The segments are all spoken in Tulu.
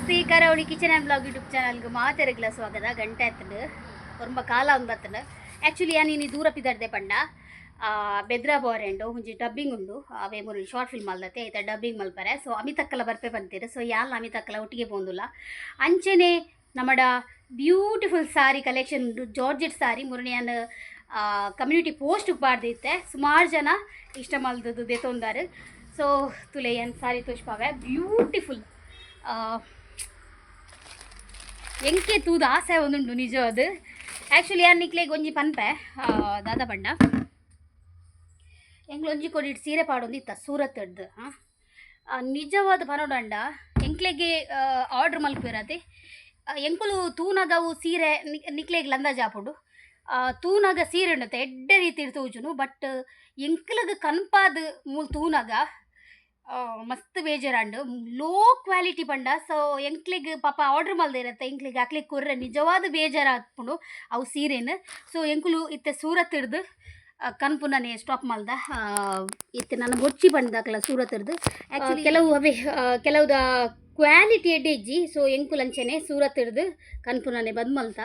ನಮಸ್ತೆ ಕರಾವಳಿ ಕಿಚನ್ ಆ್ಯಂಡ್ ಬ್ಲಾಗ್ ಯೂಟ್ಯೂಬ್ ಚಾನಲ್ಗೆ ಮಾತೆರೆಗ್ಲ ಸ್ವಾಗತ. ಗಂಟೆ ಆತಂಡು, ಒರ್ಂಬ ಕಾಲ ಒಂದು ಬತ್ತಂಡು. ಆ್ಯಕ್ಚುಲಿ ಯಾನ್ ದೂರ ಪಿದರ್ದೆ ಪಂಡ ಬೆದ್ರ ಬೋರೆಂಡು ಒಂಜಿ ಡಬ್ಬಿಂಗ್ ಉಂಡು. ಅವೇ ಮೂರು ಶಾರ್ಟ್ ಫಿಲ್ಮ್ ಅಲ್ದತೆ ಐತ ಡಬ್ಬಿಂಗ್ ಮಲ್ಪರೆ. ಸೊ ಅಮಿತಕ್ಕಲ ಬರ್ಪೆ ಬಂತೀರು. ಸೊ ಯಾಲ್ ಅಮಿತಕ್ಕಲ ಒಟ್ಟಿಗೆ ಪೋಂದುಲ್ಲ. ಅಂಚೆನೆ ನಮ್ಮಡ ಬ್ಯೂಟಿಫುಲ್ ಸಾರಿ ಕಲೆಕ್ಷನ್ ಉಂಡು, ಜಾರ್ಜೆಟ್ ಸಾರಿ. ಮುರಣಿಯಾನ್ ಕಮ್ಯುನಿಟಿ ಪೋಸ್ಟ್ ಪಾಡ್ದಿತ್ತೆ, ಸುಮಾರು ಜನ ಇಷ್ಟ ಮಲ್ದದ್ದು ದೆತೊಂದಾರು. ಸೊ ತುಲೆ ಏನ್ ಸಾರಿ ತೋಜ್ಪಾವೆ. ಬ್ಯೂಟಿಫುಲ್. ಎಂಕೆ ತೂದು ಆಸೆ ಒಂದುಂಡು ನಿಜ ಅದು. ಆ್ಯಕ್ಚುಲಿ ಯಾನ್ ನಿಕ್ಲೆಗ್ ಒಂಜಿ ಪನ್ಪೆ ದಾದ ಪಂಡ, ಎಂಕ್ಲು ಒಂಜಿ ಕೊಡಿಟ್ ಸೀರೆ ಪಾಡೊಂದಿತ್ತ ಸೂರತ್ ಹಿಡ್ದು. ಹಾಂ, ನಿಜವಾದ ಪನೊಡಂಡ ಎಂಕ್ಲೆಗೆ ಆರ್ಡ್ರ್ ಮಲ್ಪುವೆರತೆ. ಎಂಕುಲು ತೂನಗ ಅವು ಸೀರೆ ನಿಕ್ಲೆಗ್ ಅಂದಾಜು ಆಪುಂಡು. ತೂನಗ ಸೀರೆ ಉಂಡತೆ ಎಡ್ಡೆ ರೀತಿಡ್ ತೋಜುನು. ಬಟ್ ಎಂಕ್ಲಗ್ ಕನ್ಪಾದ್ ಮೂಲು ತೂನಗ ಮಸ್ತ್ ಬೇಜಾರಾಂಡ್, ಲೋ ಕ್ವಾಲಿಟಿ ಪಂಡ. ಸೊ ಎಂಕ್ಲೆಗ್ ಪಾಪ ಆರ್ಡರ್ ಮಲ್ದಿರತ್ತೆ, ಎಂಕ್ಲೆಗ್ ಅಕ್ಲೆಗ್ ಕೊರ್ರೆ ನಿಜವಾದ ಬೇಜಾರಾಪುಂಡು ಅವು ಸೀರೆನ್. ಸೊ ಎಂಕುಲು ಇತ್ತೆ ಸೂರತ್ ಹಿಡ್ದು ಕನ್ಪುನನೆ ಸ್ಟಾಪ್ ಮಲ್ದ. ಇತ್ತೆ ನನ್ನ ಬೊಚ್ಚಿ ಪಂಡ್ದಾಕಲ ಸೂರತ್ ಹಿಡ್ದು. ಆ್ಯಕ್ಚುಲಿ ಕೆಲವು ಅವೇ ಕೆಲವುದ ಕ್ವಾಲಿಟಿ ಎಡ್ಡೆ ಇಜ್ಜಿ. ಸೊ ಎಂಕುಲು ಅಂಚೆನೆ ಸೂರತ್ ಹಿಡ್ದು ಕನ್ಪುನನೆ ಬಂದ್ ಮಲ್ತ.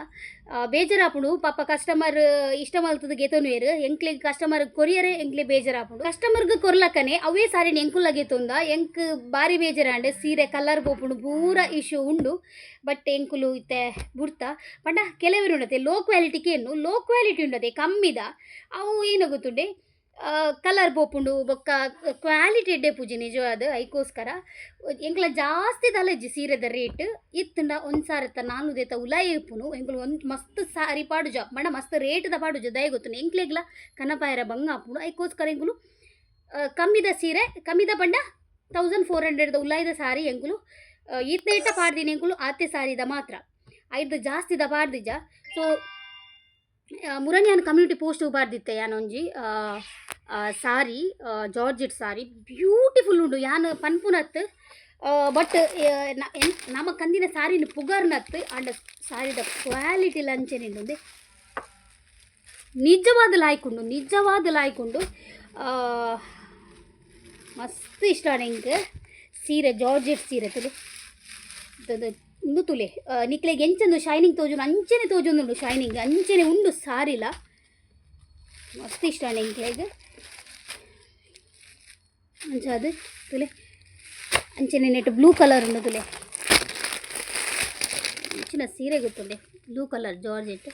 ಬೇಜಾರಾಪುಂಡು ಪಾಪ ಕಸ್ಟಮರ್ ಇಷ್ಟ ಮಲ್ತದ ಗೆತೊನುವೆರ್. ಎಂಕ್ಲೆಗ್ ಕಸ್ಟಮರ್ ಕೊರಿಯರೇ ಎಂಕ್ಲೆ ಬೇಜಾರಾಪುಂಡು. ಕಸ್ಟಮರ್ಗ್ ಕೊರ್ಲಕ್ಕನೆ ಅವೇ ಸಾರಿನ ಎಂಕುಲ ಗೆತೊಂದ ಎಂಕ್ ಬಾರಿ ಬೇಜಾರಾಂಡ್. ಸೀರೆ ಕಲರ್ ಪೋಪುಂಡು, ಪೂರ ಇಶ್ಯೂ ಉಂಡು. ಬಟ್ ಎಂಕುಲು ಇತ್ತೆ ಬುಡ್ತ ಪಂಡ ಕೆಲವರು ಉಂಡತೆ ಲೋ ಕ್ವಾಲಿಟಿ ಕೇನು, ಲೋ ಕ್ವಾಲಿಟಿ ಉಂಡತೆ ಕಮ್ಮಿದ. ಅವು ಏನು ಗೊತ್ತುಂಡೆ, ಕಲರ್ ಪೋಪುಂಡು ಬೊಕ್ಕ ಕ್ವಾಲಿಟಿ ಎಡ್ಡೆ ಪೂಜೆ ನಿಜವಾದ. ಐಕೋಸ್ಕರ ಎಂಕ್ಲ ಜಾಸ್ತಿ ತಲೆಜ್ಜಿ ಸೀರೆದ ರೇಟ್ ಇತ್ತಂಡ ಒಂದು ಸಾರತ್ತ ನಾಲ್ನೂರು ಉಲಾಯಿ ಇಪ್ಪುನು. ಎಂಕುಲು ಒಂದು ಮಸ್ತ್ ಸಾರಿ ಪಾಡುಜ ಪಂಡ ಮಸ್ತ್ ರೇಟ್ದ ಪಾಡುಜ. ದಯ ಗೊತ್ತುಂಡು ಎಂಕ್ಲೆಗ್ಲ ಕನಪಾಯರ ಬಂಗ ಆಪುಂಡು. ಐಕೋಸ್ಕರ ಎಂಕುಲು ಕಮ್ಮಿದ ಸೀರೆ, ಕಮ್ಮಿದ ಪಂಡ 1400 ಉಲಾಯಿದ ಸಾರಿ ಎಂಕುಲು ಈತ್ನೇಟ ಪಾಡ್ದಿನಿ. ಎಂಕುಲು ಆತೆ ಸಾರಿದ ಮಾತ್ರ, ಐದು ಜಾಸ್ತಿದ ಪಾಡ್ದಿಜ. ಸೊ ಮುರಣ್ಯಾನ್ ಕಮ್ಯುನಿಟಿ ಪೋಸ್ಟ್ ಪಾಡ್ದಿತ್ತೆ ಯಾನೊಂಜಿ ಸಾರಿ, ಜಾರ್ಜೆಟ್ ಸಾರಿ. ಬ್ಯೂಟಿಫುಲ್ ಉಂಡು ಯಾನ್ ಪನ್ಪುನತ್. ಬಟ್ ನಮ ಕಂದಿನ ಸಾರಿನ ಪುಗರ್ನತ್ ಅಂಡ ಸಾರಿದ ಕ್ವಾಲಿಟಿ ಲಂಚನೆ ಉಂಡು. ನಿಜವಾದ ಲಾಯ್ಕುಂಡು, ನಿಜವಾದ ಲಾಯ್ಕುಂಡು. ಮಸ್ತ್ ಇಷ್ಟ ಎಂಕ್ ಸೀರೆ, ಜಾರ್ಜೆಟ್ ಸೀರೆ. ತುಲೆ ಉಂದು ತುಲೆ, ನಿಕ್ಲೆಗ್ ಎಂಚಂದು ಶೈನಿಂಗ್ ತೋಜುಂಡು ಅಂಚನೆ ತೋಜೊಂದುಂಡು. ಶೈನಿಂಗ್ ಅಂಚನೆ ಉಂಡು ಸಾರಿಲ. ಮಸ್ತ್ ಇಷ್ಟ ಎಂಕ್ಲೆಗ್. ಅಂಚ ಅದು ತುಲೆ ಅಂಚನೆ ನೆಟ್ ಬ್ಲೂ ಕಲರ್ ಉಂಡು. ತುಲೆ ಅಂಚಿನ ಸೀರೆ ಗೊತ್ತುಂಡೆ, ಬ್ಲೂ ಕಲರ್ ಜಾರ್ಜೆಟ್.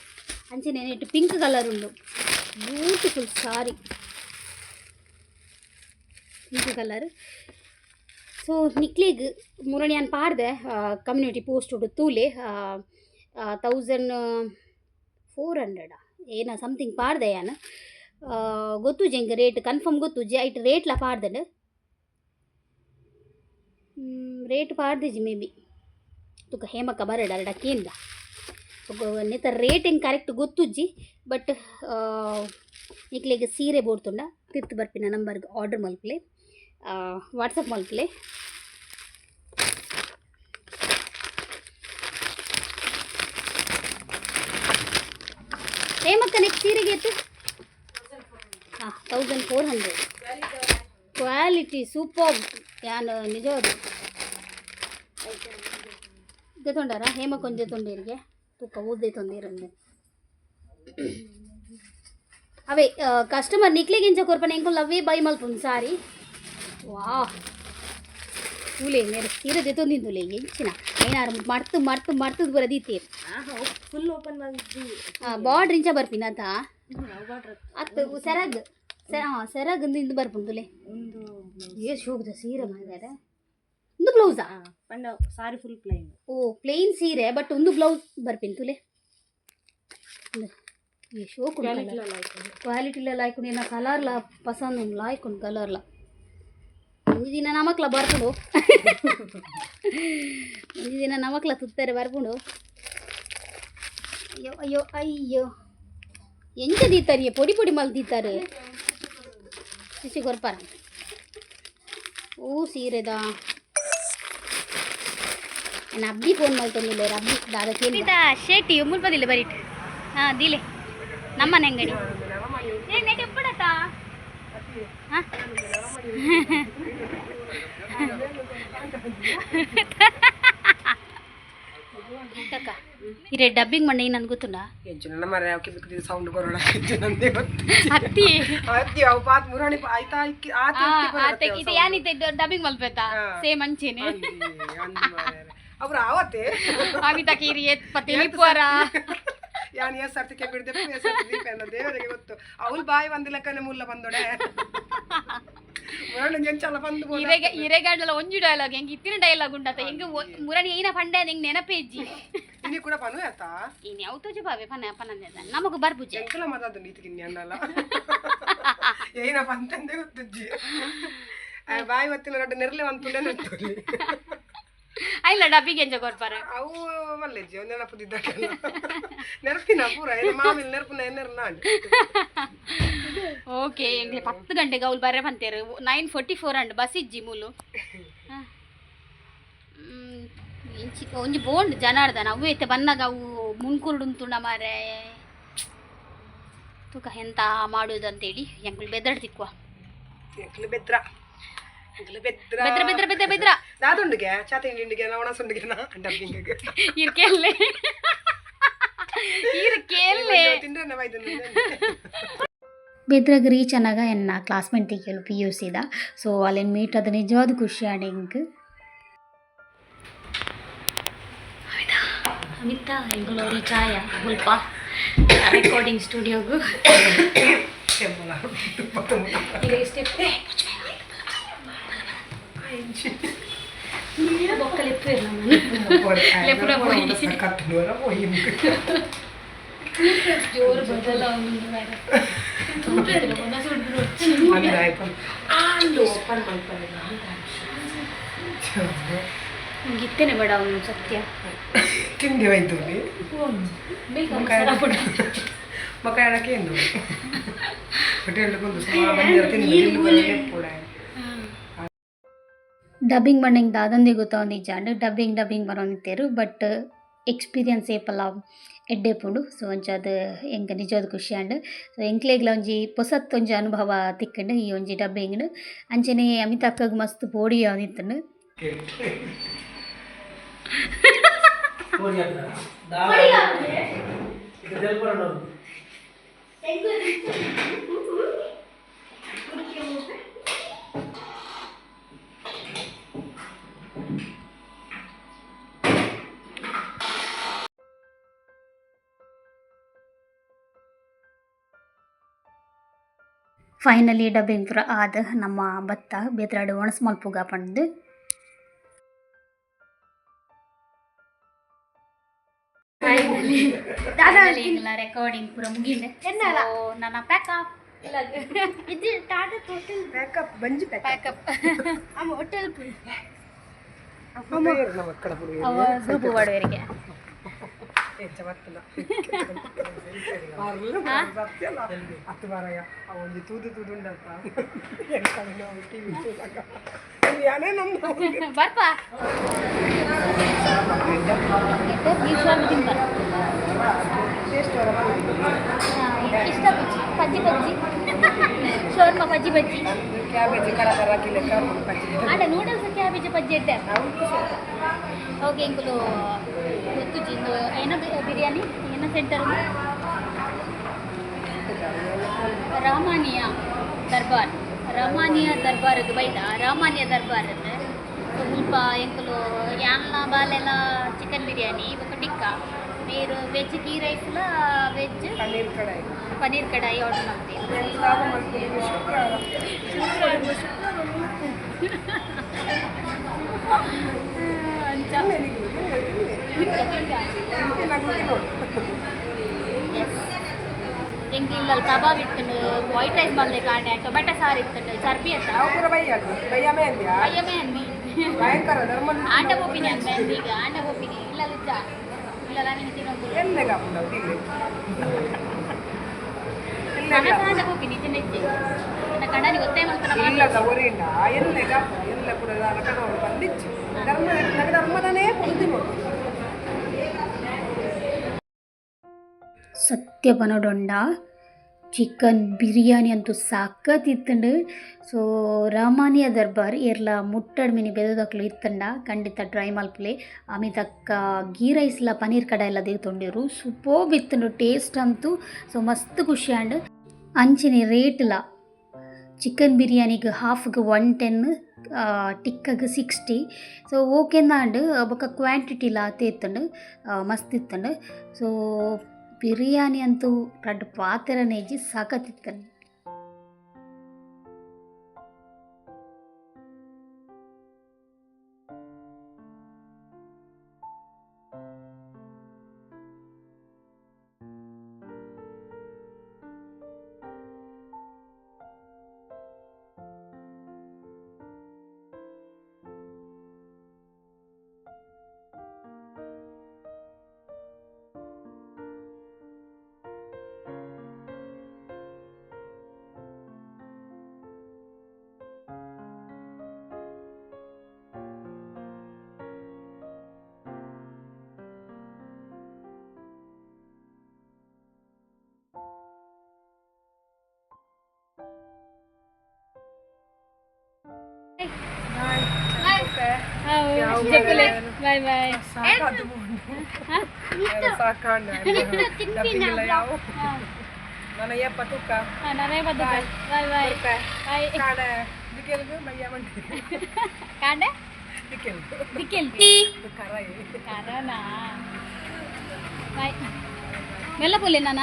ಅಂಚನೆ ನೆಟ್ ಪಿಂಕ್ ಕಲರ್ ಉಂಡು. ಬ್ಯೂಟಿಫುಲ್ ಸಾರಿ, ಪಿಂಕ್ ಕಲರ್. ಸೊ ನಿಕ್ಲೆಗ್ ಮುರಣಿಯಾನ್ ಪಾಡ್ದೆ ಕಮ್ಯುನಿಟಿ ಪೋಸ್ಟ್ ಉಂಡು, ತೂಲೆ. 1400 ಏನ ಸಮಥಿಂಗ್ ಪಾಡ್ದೆ ಯಾನ್. ಗೊತ್ತುಜಿ ಎಂಕ್ ರೇಟ್ ಕನ್ಫರ್ಮ್ ಗೊತ್ತುಜಿ. ಐಟ್ ರೇಟ್ಲ ಪಾಡ್ದೆಂಡ್, ರೇಟ್ ಪಾಡ್ದಿಜಿ ಮೇ ಬಿ. ತುಕ ಹೇಮಕ್ಕ ಬರಡ ಅರಡ ಕೇಂದ ನೆತ್ತ ರೇಟ್ ಹೆಂಗೆ ಕರೆಕ್ಟ್ ಗೊತ್ತುಜ್ಜಿ. ಬಟ್ ನಿಕ್ಲೆಗ್ ಸೀರೆ ಬೋಡ್ತುಂಡ ತಿರ್ತು ಬರ್ಪಿನ ನಂಬರ್ಗೆ ಆರ್ಡರ್ ಮಲ್ಪಲೆ, ವಾಟ್ಸಪ್ ಮಲ್ಪಲೆ. ಹೇಮಕ್ಕ, ನೆಕ್ಸ್ಟ್ ಸೀರೆಗೆ ಎತ್ತು? ಹಾಂ, 1400. Quality super. ಯಾನ್ ನಿಜವಾದ ದೆತೊಂಡಾರ ಹೇಮಕ್ಕೊಂಜಿ ದೆತೊಂಡೇರಿಗೆ ತೂಕ ಊದೆ ತೊಂದಿರಂದೆ. ಅವೇ ಕಸ್ಟಮರ್ ನಿಕ್ಲೆಗ್ ಎಂಚ ಕೊರ್ಪನೆ, ಎಂಕುಲು ಅವೇ ಬೈ ಮಲ್ಪುಂಡು ಸಾರಿ. ವಾ, ತೂಲೆ ಮೇರೆ ಸೀರೆ ದೆತೊಂದಿಂದುಲೆ ಎಂಚಿನ ಐನಾರು ಮಡ್ತು ಮಡ್ತು ಮಡ್ತದ ಬರ ದೀತೇರು. ಫುಲ್ ಓಪನ್ ಮಲ್ದಿ. ಬಾರ್ಡ್ರ್ ಇಂಚ ಬರ್ಪಿನ ಅತ್ತ ಅತ್ತು ಸೆರಗ್ ಹಾಂ, ಸೆರಗ್ ಇಂದು ಬರ್ಪುಂಡು ತುಲೆ. ಒಂದು ಏ ಶೋಕ್ದ ಸೀರೆ ಮಾಡಿದಾರೆ. ಒಂದು ಬ್ಲೌಸಾ? ಪಂಡ ಸಾರಿ ಫುಲ್ ಪ್ಲೈನ್. ಓ, ಪ್ಲೇನ್ ಸೀರೆ, ಬಟ್ ಒಂದು ಬ್ಲೌಸ್ ಬರ್ಪಿನ ತುಲೆ. ಉಂದು. ಈ ಶೋಕ್ ಕ್ವಾಲಿಟಿ ಲಾಯ್ಕೊಂಡು ಏನ ಕಲರ್ಲ ಪಸಂದ್ ಉಂಡು, ಲಾಯ್ಕೊಂಡು ಕಲರ್ಲ. ಒಂಜಿ ದಿನ ನಮಕ್ಲ ಬರ್ಪುಂಡು, ಒಂಜಿ ದಿನ ನಮಕ್ಲ ತುತ್ತಾರೆ ಬರ್ಪುಂಡು. ಅಯ್ಯೋ ಅಯ್ಯೋ ಅಯ್ಯೋ, ಎಂಚ ದೀತಾರಿಯೇ, ಪೊಡಿ ಪೊಡಿ ಮಲ್ ದೀತಾರೆ. ಸಿಸಿ ಕೊರ್ಪಾರ. ಓ ಸೀರೆದ ನಾನು ಅಬ್ಬಿ ಫೋನ್ ಮಲ್ತೊಂದಿಲ್ಲ. ಅಬ್ಬಿ ದಾದ ಕೇಳಿ ಶೇಟಿ ಮುಲ್ಪದಿಲ್ಲ ಬರೀಟ್. ಹಾಂ, ದಿಲೆ ನಮ್ಮನೆ ಅಂಗಡಿ. ಏ ನೆಟ್ ಎಪ್ಪಡತ್ತಾ? ಹಾಂ, ಇರೆ ಡಬ್ಬಿಂಗ್ ಮಂಡೆ ಏನಂದ್ ಗೊತ್ತುಂಡ? ಎಂಚಿನ ಮರ ಕಿಬಿಕ್ ಸೌಂಡ್ ಕೊರೋಣ ನಂದೇ ಗೊತ್ತು. ಅತ್ತಿ. ಅತ್ತಿ ಅವು ಪಾತ್ ಮುರಾಣಿ ಆಯ್ತಾ ಆತ. ಇದು ಯಾನಿತ್ತೆ ಡಬ್ಬಿಂಗ್ ಮಲ್ಪೆತ ಸೇಮ್ ಅಂಚೇನೆ. ಅವ್ರು ಆವತ್ತೆ. ಅಮಿತಾ ಕೀರಿ ಏತ್ ಪತ್ತೆ ಲಿಪ್ಪುವರ. ಯಾನ್ ಎಸ್ ಸರ್ತಿ ಕೆಬಿಡ್ದೆ, ಎಸ್ ಸರ್ತಿ ದೀಪ ದೇವರಿಗೆ ಗೊತ್ತು. ಅವಳು ಬಾಯಿ ಬಂದಿಲ್ಲಕ್ಕನೆ ಮುಲ್ಲ ಬಂದೊಡೆ ಮುರಾಣಿ ಎಂಚಲ್ಲ ಬಂದು. ಇರೆಗೆ ಇರೆಗಾಡಲ ಒಂಜಿ ಡೈಲಾಗ್ ಹೆಂಗ್ ಇತ್ತಿನ ಡೈಲಾಗ್ ಉಂಡತ ಹೆಂಗ್ ಮುರಣಿ ಏನ ಪಂಡೆ ಹೆಂಗ್ ನೆನಪೇಜ್ಜಿ. ಇನಿ ಕೂಡ ಪನು ಆತಾ. ಇನ್ ಯಾವ ತೋಜು ಬಾವೆ ಪನ ಪನ ನಮಗ ಬರ್ಬುಜೆ. ಎಂಕಲ ಮಾತಾದ ನೀತಿಗೆ ಅನ್ನಲ್ಲ ಏನಪ್ಪ ಅಂತಂದೆ ಗೊತ್ತುಜ್ಜಿ. ಬಾಯಿ ಒತ್ತಿನ ರಡ್ಡು ನೆರಳೆ ಒಂದು ತುಲೆ ನೆಟ್ಟಲ್ಲಿ. ಐಲ ಡಬ್ಬಿಗೆ ಎಂಜ ಕೊರ್ಪಾರೆ. ಅವು ಮಲ್ಲೆಜ್ಜಿ ಒಂದು ನೆನಪುದಿದ್ದಕ್ಕೆಲ್ಲ ನೆನಪಿನ ಪೂರ ಏನು ಮಾಮಿಲ್ ನೆನಪುನ ಎನ್ನೆರ್ ನಾಂಡ್. ಓಕೆ, ಎಂಗ್ಲೆ 10 ಗಂಟೆಗೆ ಅವ್ಲು ಬರ್ರೆ ಬಂತೇರು. 9:44 ಅಂಡ್ ಬಸ್ ಇಜ್ಜಿ ಮೂಲು. ಇಂಚಿ ಒಂಜಿ ಬೋಂಡ್ ಜನಾರ್ದನ ಅವು ಇತ್ತೆ ಬನ್ನಾಗ ಅವು ಮುನ್ಕುರುಡು ಉಂತುಂಡ ಮಾರೆ. ತೂಕ ಎಂತ ಮಾಡುದಂತೇಳಿ ಎಂಕುಲು ಬೆದಡ್ ತಿಕ್ಕುವ. ಎಂಕಲು ಬೆದ್ರ, ಎಂಕಲು ಬೆದ್ರ. ಬೆದ್ರ ಬೆದ್ರ ಬೆದ್ರ ಬೆದ್ರ. ದಾದುಂಡುಗೆ ಚಾತಿ ಇಂಡಿಗೆ ಒಣಸುಂಡಿಗೆ ಡಬ್ಬಿಂಗ್. ಇರ್ ಕೇಳ್ಲೆ, ಇರ್ ಕೇಳ್ಲೆ. ತಿಂದ್ರೆ ನವಾಯ್ದು. ಬೆದ್ರಗ್ ರೀಚ್ ಅನ್ನಾಗ ಎನ್ನ ಕ್ಲಾಸ್ಮೇಟ್ ಕೇಳು ಪಿ ಯು ಸಿದ. ಸೊ ಅಲ್ಲೇನು ಮೀಟ್ ಅದು ನಿಜವಾದ ಖುಷಿ ಆಂಡ್ ಎಂಕ್. ಅಮಿತಾ, ಎಂಕುಲು ಚಾಯ ಮುಲ್ಪ ರೆಕಾರ್ಡಿಂಗ್ ಸ್ಟುಡಿಯೋಗು. ಈಗ ಸ್ಟೆಪ್ ಬೊಕ್ಕలు ಎಪ್ಪು ಲೆಪ್ಪುಡ ಪೋಯಿ. ಕತ್ತುವರ ಹೋಯಿ. ಜೋರು ಬದಲಾವಣೆ. ಓಪನ್ ಮಾಡ್ತಾರೆ. ಇತ್ತೇನೆ ಬೇಡ ಅವನು ಸತ್ಯ. ತಿಂಡಿ ಹೋಯ್ತು. ಮಕ್ಕ ಎಡಕ್ಕೆ ಏನು ಹೋಟೆಲ್ ತಿಂದು. ಡಬ್ಬಿಂಗ್ ಬಂಡೆಂಗ್ ದಾದಂದಿ ಗೊತ್ತೊಂದಿಜ್ಜಾಂಡ್. ಡಬ್ಬಿಂಗ್ ಡಬ್ಬಿಂಗ್ ಬರೋಂದಿತ್ತೇರು, ಬಟ್ ಎಕ್ಸ್ಪೀರಿಯನ್ಸ್ ಏಪಲ ಎಡ್ಡೆಪುಂಡು. ಸೊ ಅಂಚಾದ್ ಎಂಕ್ ನಿಜವಾದ ಖುಷಿ ಆಂಡ್. ಸೊ ಎಂಕ್ಲೆಗ್ಲ ಒಂಜಿ ಪೊಸತ್ ಒಂಜಿ ಅನುಭವ ತಿಕ್ಕಂಡು ಈ ಒಂಜಿ ಡಬ್ಬಿಂಗ್ಡ್. ಅಂಚನೆ ಅಮಿತಾಕ್ಕಗ್ ಮಸ್ತ್ ಪೋಡಿ ಆವೊಂದಿತ್ತುಂಡು. ಫೈನಲಿ ಡಬ್ಬಿಂಗ್ ಪೂರ ಆದ್ ನಮ್ಮ ಬತ್ತ ಬೆದ್ರಾಡ್ ಒಣಸ್ ಮಲ್ಪುಗ ಪಂಡ್ದ್. ರೆಕಾರ್ಡಿಂಗ್ ಪೂರ ಮುಗಿಂಡೆ. ನನ್ನ ಪ್ಯಾಕ್ ಅಪ್. ಇದು ಟಾಟಾ ಹೋಟೆಲ್. ಪ್ಯಾಕಪ್ ಬಂಜಿ ಪ್ಯಾಕ್. ಪ್ಯಾಕಪ್. ಆಮ ಹೋಟೆಲ್. ನಮ್ಮ ಮಕ್ಕಳ. ಅವ ಗ್ರೂಪ್ ಮಾಡುವವರಿಗೆ. ಹೆಚ್ಚ ಬರ್ತದ ಸತ್ಯಲ್ಲ ಹತ್ತು ಬಾರಯ್ಯ. ಅವ ಒಂಜಿ ತೂದು ತೂದು ಉಂಡತ್ತ ಟಿವಿ ಯಾನೇ ನಮ್ಮ. ಬರ್ಪ ತಿಂಬ. ಟೇಸ್ಟ್. ಇಷ್ಟ ಪಜ್ಜಿ ಪಜ್ಜಿ ಶೋರ್ಮ ಪಜ್ಜಿ ಪಜ್ಜಿ. ಕ್ಯಾಬೇಜ್ ಕರ ಕರ ಲೆಕ್ಕ. ಆಂಡ ನೂಡಲ್ಸ್ ಕ್ಯಾಬೇಜ್ ಪಜ್ಜಿ ಎಡ್ಡೆ. ಓಕೆ, ಎಂಕುಲು ಗೊತ್ತುಜಿ ಇಂದು ಏನ ಬಿರಿಯಾನಿ ಏನ ಸೆಂಟರ್. ರಾಮಾನಿಯಾ ದರ್ಬಾರ್, ರಮಾನಿಯಾ ದರ್ಬಾರ್ ಬೈದ ರಾಮಾನಿಯಾ ದರ್ಬಾರ್ ಅಂತ. ಸೊ ಮುಲ್ಪ ಎಂಕುಲು ಯಾನ್ಲ ಬಾಲೆಲ ಚಿಕನ್ ಬಿರಿಯಾನಿ ಬೊಕ ಟಿಕ್ಕಾ, ಮೇರು ವೆಜ್ ಗೀ ರೈಸ್ಲ ವೆಜ್ ಪನ್ನೀರ್ ಕಡಾಯಿ. ಪನ್ನೀರ್ ಕಡಾಯಿ ಆರ್ಡರ್ ಮಾಡ್ತೀವಿ. ಶುಕ್ರವಾರ ಶುಕ್ರವಾರ ಶುಕ್ರವಾರ. ಅಂಚ. ನೋಡು. ಎಸ್, ಎಂಕ್ ಇಲ್ಲಲ್ಲಿ ಕಬಾಬ್ ಇತ್ತುಂಡು, ವೈಟ್ ರೈಸ್ ಮಲ್ದೆ ಕಾಂಡೆ, ಟೊಮೆಟೊ ಸಾರು ಇತ್ತುಂಡು, ಚರ್ಬಿ ಅತ್ತ. ಯಾವ ಪೂರ ಬಯ್ಯ ಬಯ್ಯಮೇ ಅಂದ್ಯಾ? ಅಯ್ಯಮೇ ಅಂದಿ. ಭಯಂಕರ ಧರ್ಮ. ಆಂಡ ಪೋಪಿನಿ ಅಂದ ಈಗ ಆಂಡ ಪೋಪಿನಿ ಇಲ್ಲ ಲುಜ್ಜ ಇಲ್ಲ ನಿಂಗೆ ತಿನ್ನೋದು. ಎಣ್ಣೆ ಕಾಪುಂಡು ತಿನ್ನಿ. ಕಣಸ ಆಂಡ ಪೋಪಿನಿ ತಿನ್ನೆಜ್ಜಿ ನನ್ನ ಕಣ್ಣನಿ ಗೊತ್ತೇ ಮಲ್ಪನ. ಇಲ್ಲದ ಒರಿಂಡ ಎಣ್ಣೆ ಕಾಪು ಎಲ್ಲ ಕೂಡ ಕಣವರು ಬಂದಿಚ್ಚು ಧರ್ಮ ನನಗೆ ಧರ್ಮದನೇ ಪೊಂದಿ. ಸತ್ಯ ಪನೊಡೊಂಡ. ಚಿಕನ್ ಬಿರಿಯಾನಿ ಅಂತೂ ಸಖತ್ ಇತ್ತಂಡು. ಸೊ ರಮಾನಿಯ ದರ್ಬಾರ್ ಏರ್ಲ ಮುಟ್ಟಡ್ ಮಿನಿ ಬೆದದಕ್ಲು ಇತ್ತಂಡ ಖಂಡಿತ ಟ್ರೈ ಮಲ್ಪುಲೆ. ಅಮಿತಕ್ಕ ಗೀ ರೈಸ್ಲ ಪನೀರ್ ಕಡಾಯಿ ಎಲ್ಲ ತೊಂಡಿರು ಸೂಪರ್ಬ್ ಇತ್ತಂಡು ಟೇಸ್ಟ್ ಅಂತೂ. ಸೊ ಮಸ್ತ್ ಖುಷಿ ಆಂಡ್. ಅಂಚನೆ ರೇಟ್ಲ ಚಿಕನ್ ಬಿರಿಯಾನಿಗೆ ಹಾಫ್ಗೆ 110, ಟಿಕ್ಕಗೆ 60. ಸೊ ಓಕೆ ಅಂಡ್. ಬೊಕ್ಕ ಕ್ವಾಂಟಿಟಿಲ ಆತೆ ಇತ್ತಂಡು, ಮಸ್ತ್ ಇತ್ತಂಡು. ಸೊ ಬಿರಿಯಾನಿ ಅಂತೂ ರಡ್ಡ್ ಪಾತೆರನೆ ಇಜ್ಜಿ, ಸಖತ್ ಇತ್ತಂಡು. Boy boy. ಸಾಕಾತು, ಸಾಕಾಂಡ ಯಾವ ನನ್ನ ಏಪ್ಪ ತುಕ್ಕ. ನಾನೇ. Bye bye bye. ಕಾಡ ದಿಕ್ಕೆಲ್ಗು ಮಯ್ಯ ಮಂಟಿ. ಕಾಂಡೆ. ದಿಕ್ಕೆಲ್ಗು. ದಿಕ್ಕೆಲ್. ಕರಾಯಿ. ಕರನಾ? ಬಾಯ್, ಮೆಲ್ಲ ಪೋಲೆ ನಾನ.